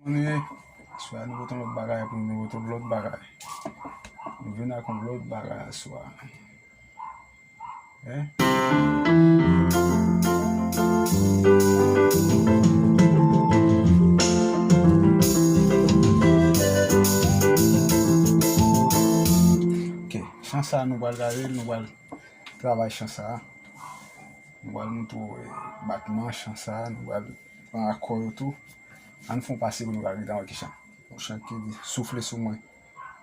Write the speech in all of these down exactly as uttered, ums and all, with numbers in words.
Nou ye, aswè a nou pote yon lòt bagay pou nou, nou pote yon lòt bagay. Nou vin ak yon lòt bagay aswè a. Hein? Ok, chan sa a nou pral gade, nou pral travay chan sa a. Nou pral montre w, eh, batman chan sa a, nou pral pran akò yo tou. Ann fè yon pase pou nou ka gade anba ki chan. Yon chan ki di, soufle sou mwen.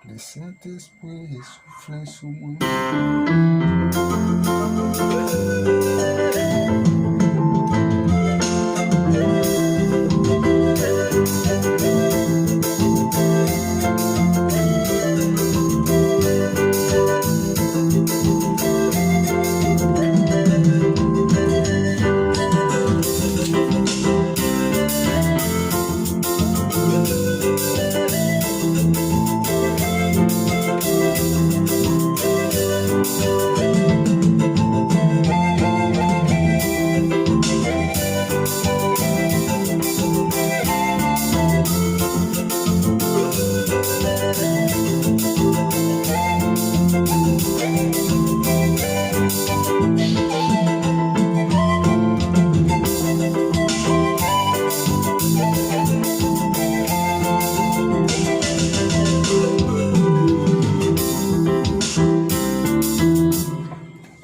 Le Sentespri soufle sou mwen.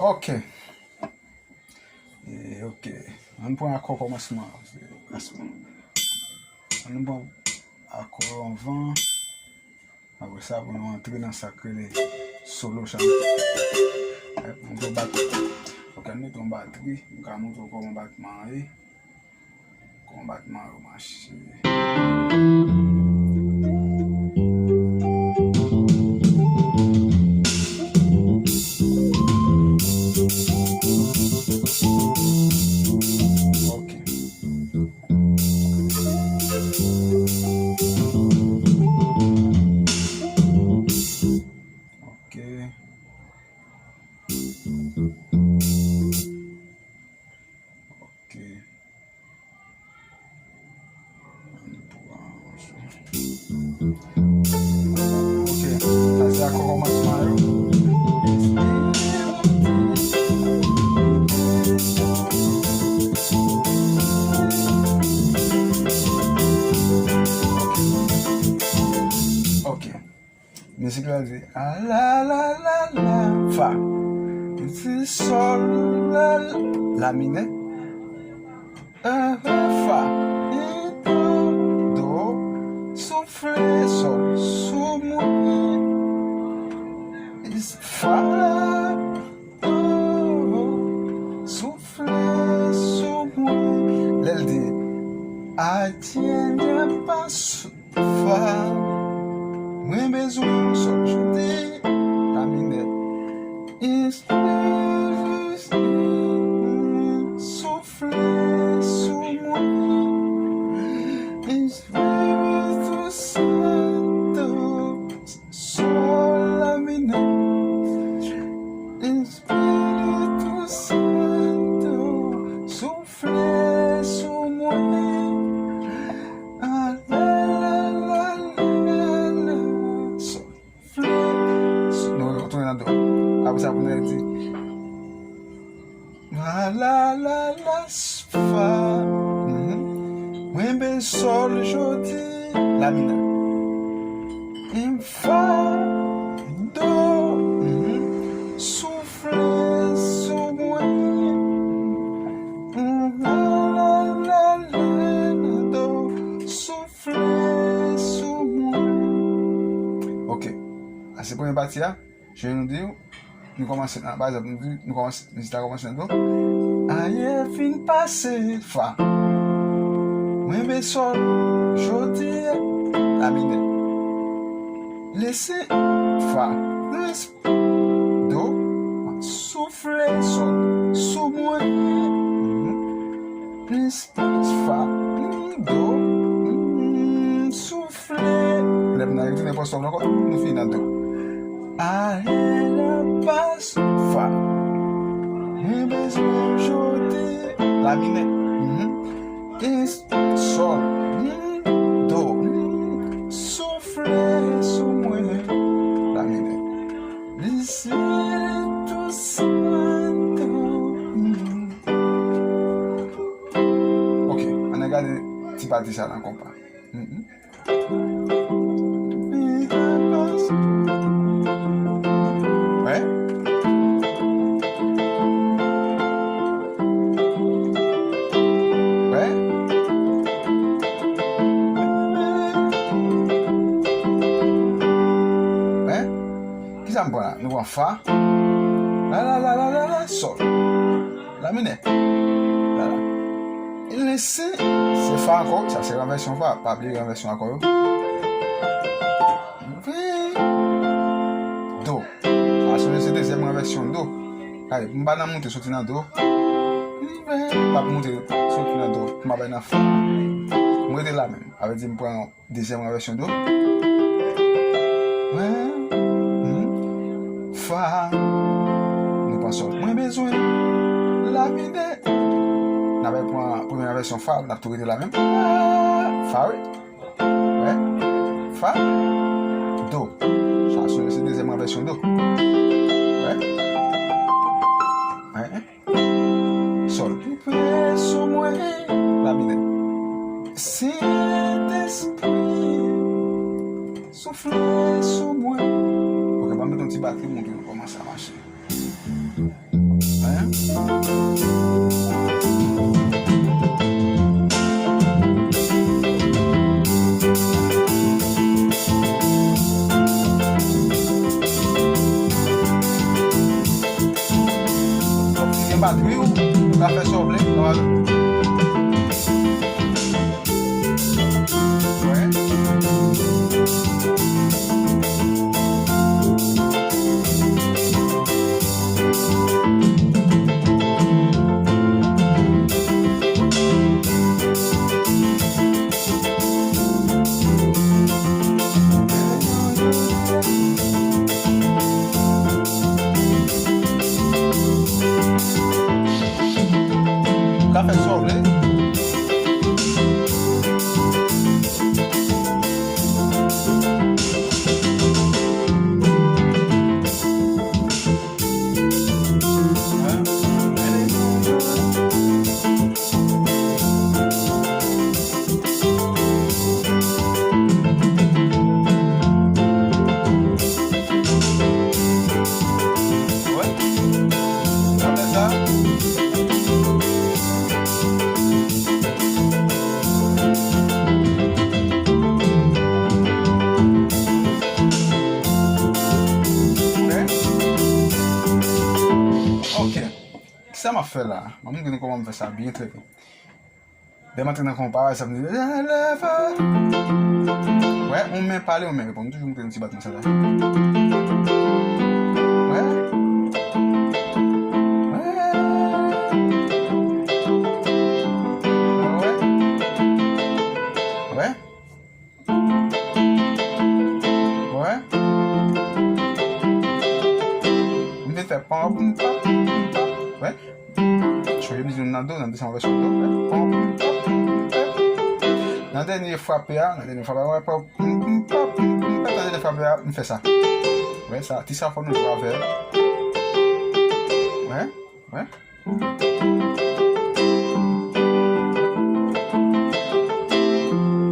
Ok. E, ok. Ann pran akò kòmansman an. Ann pran akò yo anvan. Apre sa, pou nou antre nan sa k rele solo chan. Montre bat. Ok, ann mete yon batri. M ka montre w kòman batman an ye. Kòman batman yo mache. Ok. Ok. Ok. Ok, sa se akò kòmansman yo. Ok. Mizik la di, a la la la la, fa. Li di sòl, la, la minè. Eh, eh, fa, mi, do, do, soufle, sòl, sou mwen. Is fa, do, soufle, sou mwen. Lè l di, Ayisyen pa sou Fa, mwen bezwen yon sòl jodi, la minè. Espiritu Santo, soufle sou mwen. Espiritu Santo, sòl, la minè. Espiritu Santo, soufle sou mwen. A la la la la la. Soufle. Nou retounen nan do. Apre sa, pou nou di. A la la la, fa. Mhm. Mwen ben sòl jodi, la minè. Em fa, do. Mhm. Soufle sou mwen. Mhm. La la la la, do. Soufle sou mwen. Ok. A, se premye pati a. Jan nou di, nou kòmanse nan, pa egzanp, nou di, nou kòmanse, mizik la kòmanse nan do. Ayè fin pase, fa. Mwen ben sòl jodi, la minè. Lese, fa. Lese, do, soufle, sòl, sou mwen. Mhm. Plis, plis, fa, do, mm, soufle. Lè m nan retounen pòs la ankò, nou fini nan do. Ayè la pase, fa. Mwen bezwen jodi, la minè. Mhm. Is, sòl, mm, do. Soufle sou mwen. La minè. Espíritu Santo. Ok, ann gade ti pati sa nan konpa. Mhm. Wè? Wè? Wè? Kisa m pran la? Nou pran fa. La, la, la, la, la, la, sòl. La minè. La, la. E le si, se fa ankò. Sa se ranvèsyon fa. Pa bliye ranvèsyon akò yo. Re. Do. Sa se, se dezyèm ranvèsyon do. Gade, m pa nan moute soti nan do. Re. M ap moute soti nan do. M ap bay nan fa. M rete la menm. Sa vle di m pran dezyèm ranvèsyon do. Wè. Hmm. Fa. Nou pran sòl. Mwen bezwen lapide. N ap pran premye ranvèsyon fa, n ap tou rete la menm. Fa, wi. Wè. Fa. Do. Sa se, se dezyèm ranvèsyon do. Wè. Wè. Sòl. Soufle sou mwen. La minè. Sentespri, soufle sou mwen. Ok, ban m met yon ti batri pou montre nou kòman sa mache. Hein? Donk, si gen batri w, ou ka fè sa w vle, nòmal. Wè. Ou ka fè sa w vle. Wè. Sa fè sa. Wè. Ok. Kisa m ap fè la? Ban m montre nou kòman m fè sa byen trè byen. Lè m antre nan konpa, sa m di, wè, yon men pale, yon men reponn. M toujou montre nou ti batman sa la. Wè. Wè. Wè. Wè. Wè. M te fè pam, pam, pam, pam. Wè. Chonje m di nou nan do, nan desanm vèsyon do. Wè. Pam, pam, pam, pam. Nan dènye frape a, nan dènye frape a, wè, pam, pam, pam, pam, pam, nan dènye frape a, m fè sa. Wè sa, ti sa fò nou jwe avè l. Wè, wè.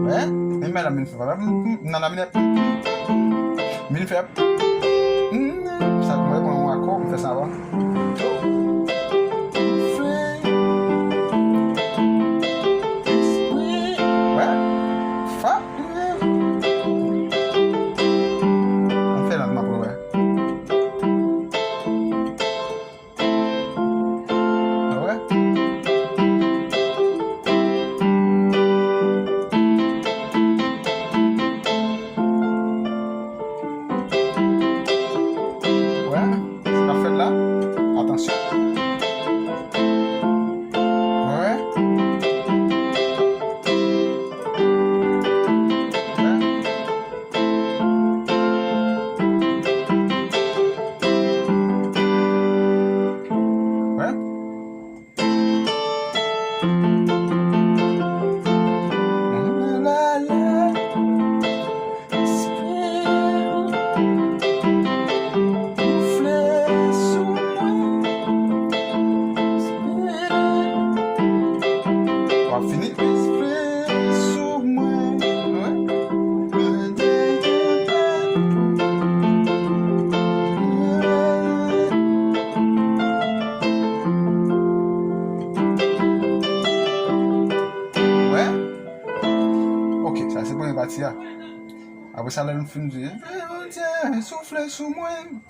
Wè, men mè la, m fè, m nan la minè. M fè. Sa, mwen pran yon akò, m fè sa avan. Wè. Fa. M fè lantman pou wè. Wè. Wè, sa k ap fèt la. Premye pati a. Apre sa, lè nou fin di, Bondye, soufle sou mwen.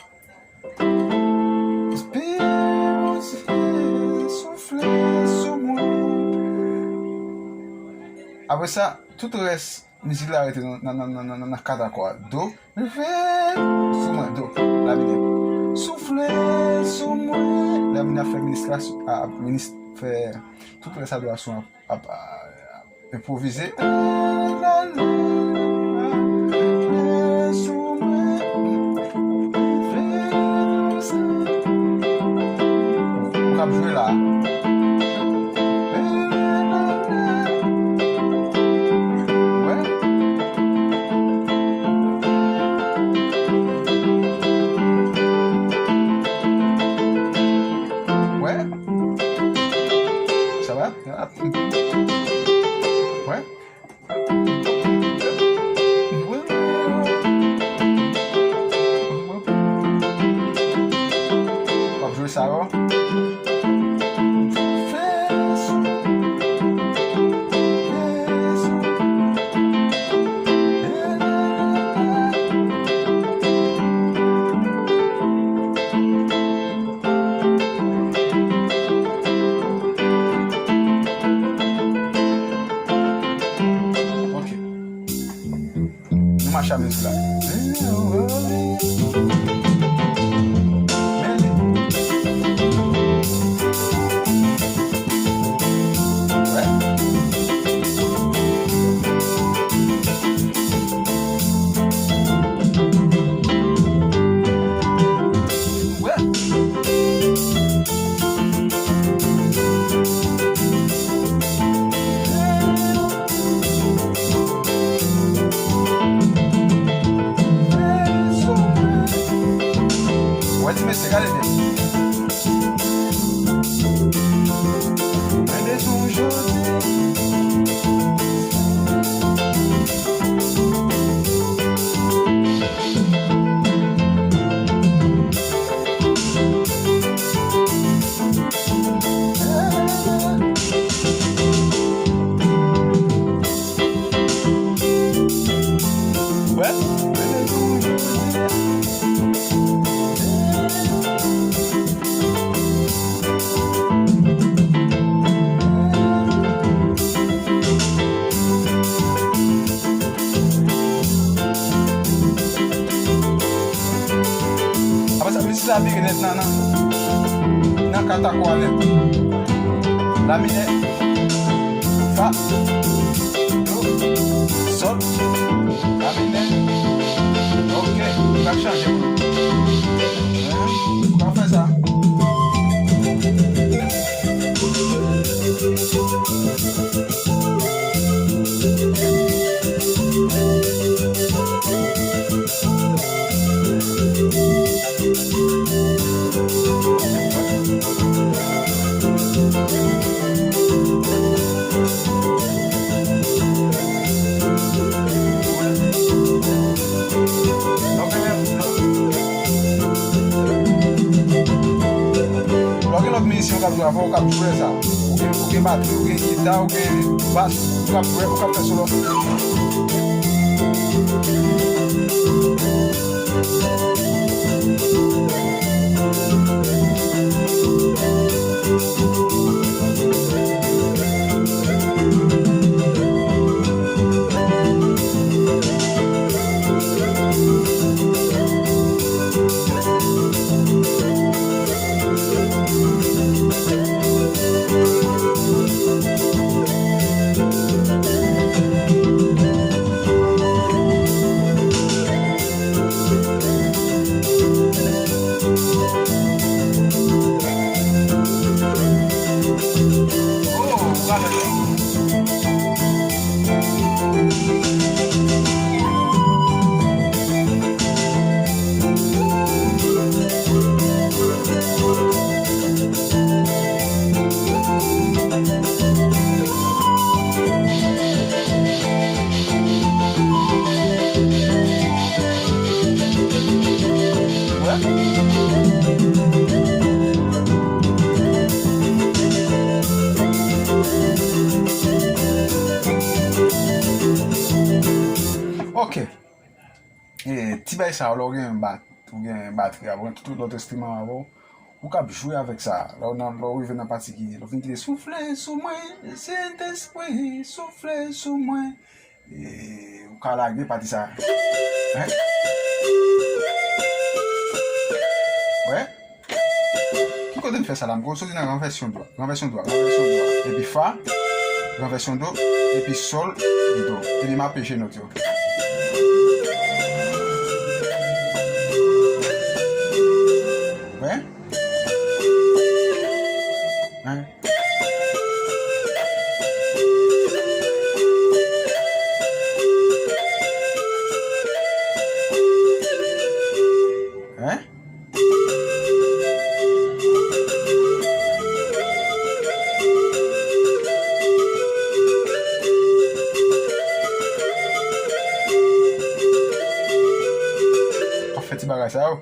Espirityè, soufle sou mwen. Apre sa, tout rès mizik la rete nan, nan, nan, nan, nan, nan kat akò a. Do, re, sou mwen, do, la minè. Soufle sou mwen. La minè ap fè minis la, sou, a, ap minis fè tout rès a do a sou ap, ap, a, ap enpwovize. Ou k ap jwe la. Wè. Wè. Sa va? Wè. W ap jwe sa yo. Ok. Nou mache avèk la. Wè ti mesye, gade byen. Mwen de tou jodi. Apre sa, mizik la vire nèt nan, nan, nan kat akò a nèt. La minè, fa, do, sòl, la minè. Ok, ou ka chanje. Hein? Ou ka fè sa. Lè w gen lòt mizisyen w k ap jwe avè w, w k ap jwe sa. Ou gen, ou gen batri, ou gen gita, ou gen bas, ou k ap jwe, ou k ap fè solo. Ok. E, ti bay sa, lè w gen bat, ou gen batri avè w, tout lòt enstriman avè w, ou kab jwe avèk sa. Lè w nan, lè w rive nan pati ki, lè w fin kite soufle sou mwen, Sentespri, soufle sou mwen. E, ou ka lage pati sa. Hein? Wè? Ki kote m fè sa la? M konn soti nan ranvèsyon dwat, ranvèsyon dwat, ranvèsyon dwat. Epi fa, ranvèsyon do, epi sòl, do. Epi m ap peche nòt yo. Wè? Hein? Hein? Ap fè ti bagay sa yo.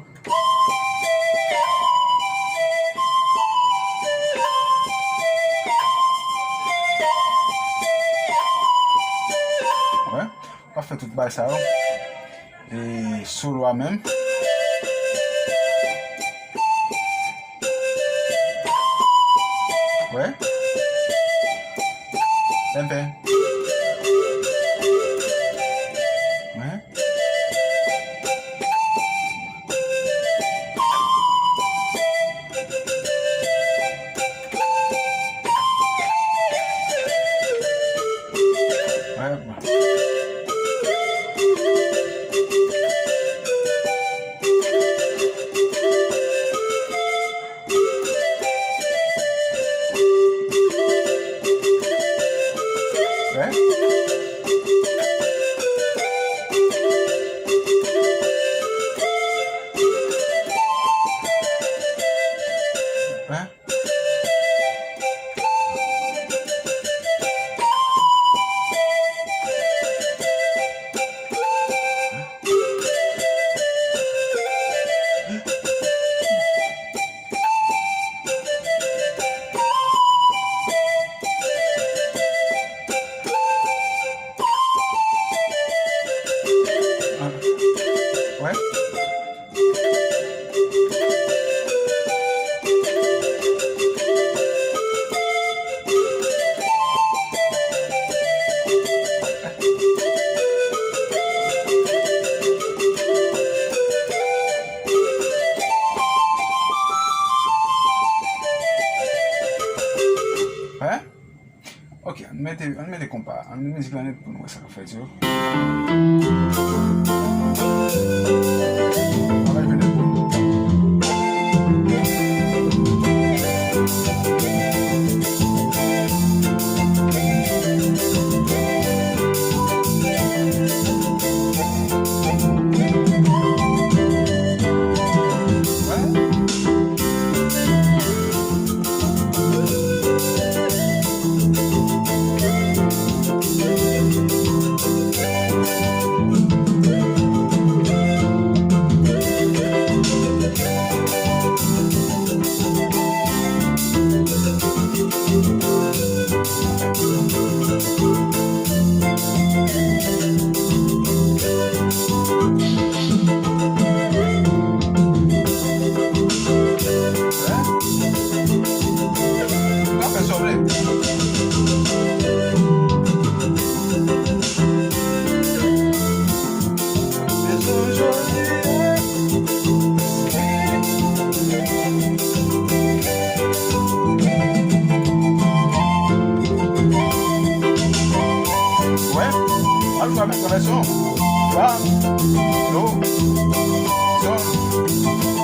Wè, w ap fè tout bagay sa yo. E solo a menm. Wè. Enben. Wè. Wè. Hein? Ok, ann mete, ann mete konpa, ann mete mizik la nèt pou nou wè sa k ap fèt yo. Bagay vin nèt pou nou. Wè, al fè avèk travèsyon. Fa, do, sòl.